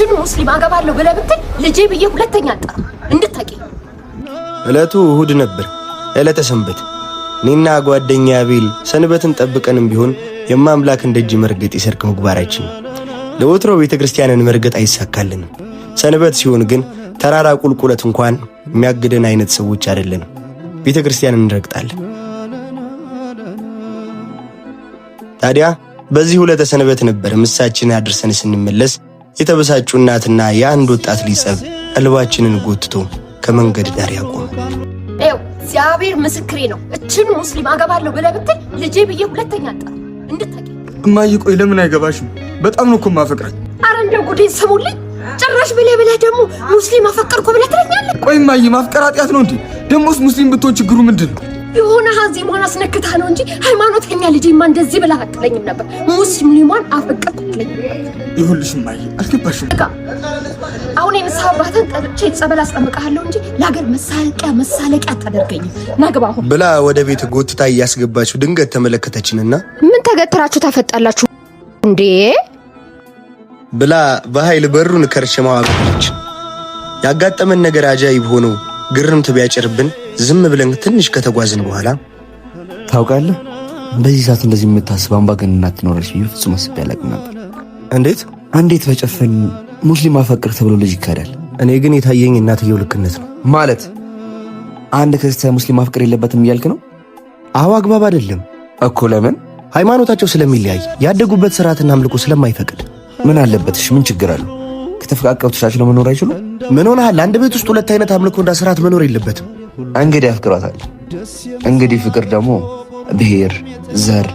እችን ሙስሊም አገባለሁ ብለህ ብትል ልጄ ብዬ ሁለተኛ አልጠራም፣ እንድታቂ። ዕለቱ እሁድ ነበር፣ ዕለተ ሰንበት። እኔና ጓደኛ አቤል ሰንበትን ጠብቀንም ቢሆን የማምላክን ደጅ መርገጥ የሰርክ ምግባራችን ነው። ለወትሮ ቤተ ክርስቲያንን መርገጥ አይሳካልንም። ሰንበት ሲሆን ግን ተራራ ቁልቁለት እንኳን የሚያግደን አይነት ሰዎች አይደለንም። ቤተ ክርስቲያንን እንረግጣለን። ታዲያ በዚህ ዕለተ ሰንበት ነበር ምሳችንን አድርሰን ስንመለስ የተበሳጩ እናትና የአንድ ወጣት ልጅ ጸብ ቀልባችንን ጎትቶ ከመንገድ ዳር ያቆመ። ይኸው እግዚአብሔር ምስክሬ ነው። እችን ሙስሊም አገባለሁ ብለህ ብትል ልጄ ብዬ ሁለተኛ አልጠራም፣ እንድታቂ። እማዬ ቆይ ለምን አይገባሽም? በጣም ነው እኮ የማፈቅራት። አረ እንደው ጉዴን ስሙልኝ። ጭራሽ ብለህ ብለህ ደግሞ ሙስሊም አፈቀርኩ ብለህ ትለኛለህ። ቆይ እማዬ ማፍቀር ኃጢአት ነው እንዴ? ደግሞስ ሙስሊም ብትሆን ችግሩ ምንድን ነው? የሆነ ሀዚሟን አስነክታ ነው እንጂ ሃይማኖተኛ ልጄማ እንደዚህ ብለህ አትለኝም ነበር። ሙስሊሟን አፈቀርኩ አትለኝም ነበር። ይኸውልሽ እማዬ አልገባሽም። በቃ አሁን የንስሐ አባትን ጠርቼ ጸበል አስጠምቅሃለሁ እንጂ ለሀገር መሳለቂያ መሳለቂያ አታደርገኝም። ና ግባ አሁን። ብላ ወደ ቤት ጎትታ እያስገባችው ድንገት ተመለከተችንና ምን ተገትራችሁ ታፈጣላችሁ እንዴ? ብላ በኃይል በሩን ከርችማ አቆመች። ያጋጠመን ነገር አጃይብ ሆኖ ግርምት ቢያጭርብን ዝም ብለን ትንሽ ከተጓዝን በኋላ ታውቃለህ፣ በዚህ ሰዓት እንደዚህ የምታስብ አምባገነን እናት ትኖራለች ብዬ ፍጹም አስቤ አላውቅም ነበር። እንዴት እንዴት በጨፈን ሙስሊም አፈቅር ተብሎ ልጅ ይካዳል? እኔ ግን የታየኝ እናትየው ልክነት ነው። ማለት አንድ ክርስቲያን ሙስሊም ማፍቀር የለበትም እያልክ ነው? አዎ አግባብ አይደለም እኮ። ለምን? ሃይማኖታቸው ስለሚለያይ ያደጉበት ስርዓትና አምልኮ ስለማይፈቅድ። ምን አለበትሽ? ምን ችግር አለው? ከተፈቃቀሩ ተቻችለው መኖር አይችሉም? ምን ሆነሃል? አንድ ቤት ውስጥ ሁለት አይነት አምልኮና ስርዓት መኖር የለበትም። እንግዲህ አፍቅሯታል። እንግዲህ ፍቅር ደግሞ ብሔር፣ ዘር፣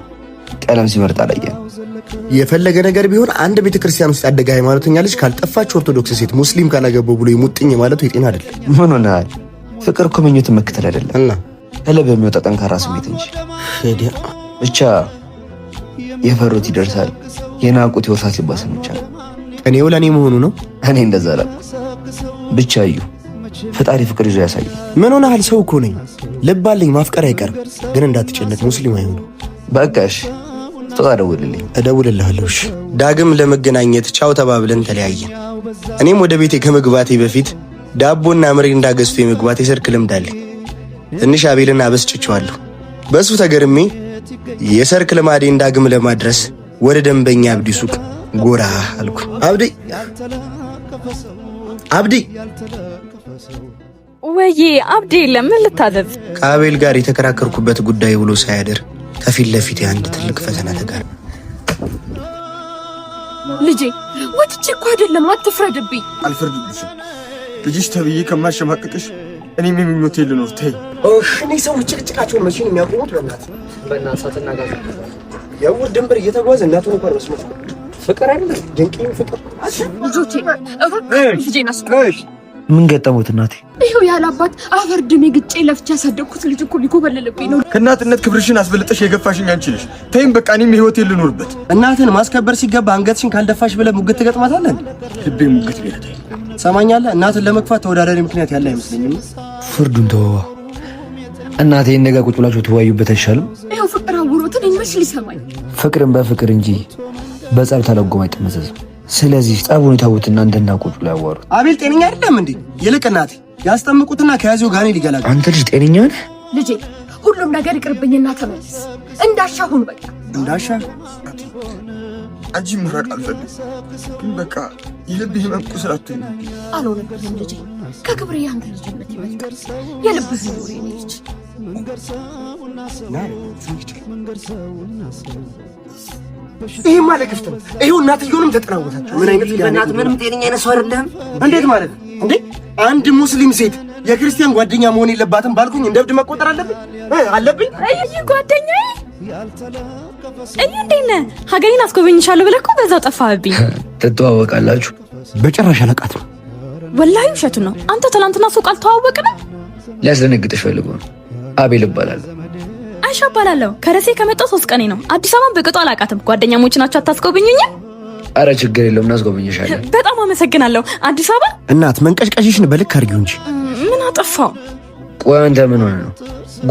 ቀለም ሲመርጥ አላየን። የፈለገ ነገር ቢሆን አንድ ቤተ ክርስቲያን ውስጥ ያደገ ሃይማኖተኛ ልጅ ካልጠፋች ኦርቶዶክስ ሴት ሙስሊም ካላገባው ብሎ የሙጥኝ ማለቱ የጤና አይደለም። ምን ሆነሃል? ፍቅር እኮ ምኞትን መከተል አይደለም እና ከልብ የሚወጣ ጠንካራ ስሜት እንጂ። ብቻ የፈሩት ይደርሳል፣ የናቁት ይወርሳል ሲባል ሰምቻለሁ። እኔው ለእኔ መሆኑ ነው። እኔ እንደዛ አላልኩም። ብቻ እዩ ፈጣሪ ፍቅር ይዞ ያሳየ። ምን ሆነሃል? ሰው እኮ ነኝ፣ ልብ አለኝ፣ ማፍቀር አይቀርም። ግን እንዳትጨነቅ ሙስሊም አይሆኑ። በቃ እሺ፣ ስጦታ ደውልልኝ። እደውልልሃለሁ። እሺ። ዳግም ለመገናኘት ቻው ተባብለን ተለያየን። እኔም ወደ ቤቴ ከመግባቴ በፊት ዳቦና ምሪንዳ ገዝቶ የመግባት የሰርክ ልምድ አለኝ። ትንሽ አቤልን አበስጭቼዋለሁ። በእሱ ተገርሜ የሰርክ ልማዴን ዳግም ለማድረስ ወደ ደንበኛ አብዲ ሱቅ ጎራ አልኩ። አብዲ አብዲ፣ ወይዬ አብዲ፣ ለምን ልታዘዝ? ከአቤል ጋር የተከራከርኩበት ጉዳይ ውሎ ሳያድር ከፊት ለፊቴ አንድ ትልቅ ፈተና ተጋር ልጄ ወጥቼ እኮ አይደለም፣ አትፍረድብኝ። አልፈርድብሽም። ልጅሽ ተብዬ ከማሸማቀቅሽ እኔም የምኞቴን ልኖር። ተይ እኔ ሰዎች ጭቅጭቃቸውን መቼ ነው የሚያቆሙት? በእናትህ በእናትህ እሳትና ጋዝ የውር ድንበር እየተጓዘ እናቱን እንኳን መስማት ፍቅር አይደለም ድንቅም ፍቅር። ልጆቼ እባክህ ልጄን አስቆም። ምን ገጠሙት እናቴ? ይኸው ያለ አባት አፈር ድሜ ግጬ ለፍቼ ያሳደግኩት ልጅ እኮ ሊኮበልልብኝ ነው። ከእናትነት ክብርሽን አስበልጠሽ የገፋሽኝ አንቺ ነሽ። ተይም በቃ እኔም የህይወቴን ልኖርበት። እናትን ማስከበር ሲገባ አንገትሽን ካልደፋሽ ብለህ ሙግት ትገጥማታለህ። ልቤ ሙግት ቢረዳኝ። ሰማኛለህ? እናትን ለመግፋት ተወዳዳሪ ምክንያት ያለ አይመስለኝም። ፍርዱን ተወዋ እናቴ። ይህን ነገር ቁጭ ብላችሁ ተወያዩበት አይሻልም? ይኸው ፍቅር አውሮት እኔን መች ሊሰማኝ። ፍቅርን በፍቅር እንጂ በጸብ ተለጎም አይጠመዘዝም። ስለዚህ ጸቡን የተዉትና እንደና ቁጭ ብሎ ያዋሩት። አቤል ጤነኛ አይደለም እንዴ? ይልቅ እናቴ ያስጠምቁትና ከያዘው ጋኔ ሊገላግል። አንተ ልጅ ጤነኛ ነህ? ልጄ ሁሉም ነገር ይቅርብኝና ተመለስ። እንዳሻ ሁን በቃ። እንዳሻ አንቺ መራቅ አልፈልግም፣ ግን በቃ የልብ ህመም ቁስል አትሁኝ። አልሆነብህም ልጄ። ከክብር ያንተ ልጅነት ይበልጣል። የልብህ ኑር የኔ ልጅ። ይሄማ ለክፍት ነው። ይሄው እናትየውንም ተጠናወታቸው። ምን አይነት በእናትህ ምንም ጤነኛ አይነት ሰው አይደለህም። እንዴት ማለት ነው እንዴ? አንድ ሙስሊም ሴት የክርስቲያን ጓደኛ መሆን የለባትም ባልኩኝ እንደ እብድ መቆጠር አለብኝ አለብኝ? አይ ጓደኛዬ፣ እዩ እንዴት ነህ? ሀገሬን አስጎበኝሻለሁ ብለህ እኮ በዛው ጠፋህብኝ። ትተዋወቃላችሁ? በጭራሽ አላውቃትም። ወላሂ ውሸቱን ነው። አንተ ትናንትና ሱቅ አልተዋወቅንም? ሊያስደነግጥሽ ፈልጎ ነው። አቤል እባላለሁ። አይሻ እባላለሁ። ከደሴ ከመጣሁ 3 ቀኔ ነው። አዲስ አበባን በቅጡ አላውቃትም። ጓደኛሞች ናቸው፣ አታስጎብኙኝም? አረ ችግር የለውም እናስጎበኝሻለን። በጣም አመሰግናለሁ። አዲስ አበባ እናት መንቀሽቀሽሽን በልክ አድርጊው እንጂ። ምን አጠፋው? ቆይ አንተ ምን ሆነህ ነው?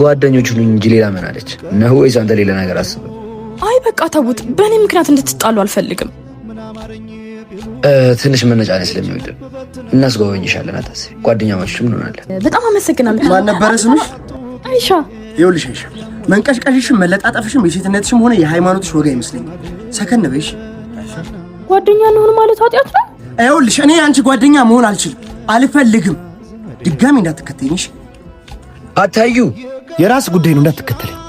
ጓደኞቹ ነኝ እንጂ ሌላ ምን አለች ነው ወይስ አንተ ሌላ ነገር አስበህ? አይ በቃ ተዉት። በእኔ ምክንያት እንድትጣሉ አልፈልግም። ትንሽ መነጫነጭ ስለሚወድ እናስጎበኝሻለን። አታስቢ፣ ጓደኛማቾችም እንሆናለን። በጣም አመሰግናለሁ። ማን ነበረ ስምሽ? አይሻ። ይኸውልሽ አይሻ፣ መንቀሽቀሽሽም መለጣጠፍሽም የሴትነትሽም ሆነ የሃይማኖትሽ ወግ አይመስለኝም። ሰከን በይሽ። ጓደኛ እንሆን ማለት ኃጢአት ነው? ይኸውልሽ እኔ የአንቺ ጓደኛ መሆን አልችልም፣ አልፈልግም። ድጋሚ እንዳትከተይኝ እሺ? አታዩ፣ የራስ ጉዳይ ነው፣ እንዳትከተለኝ።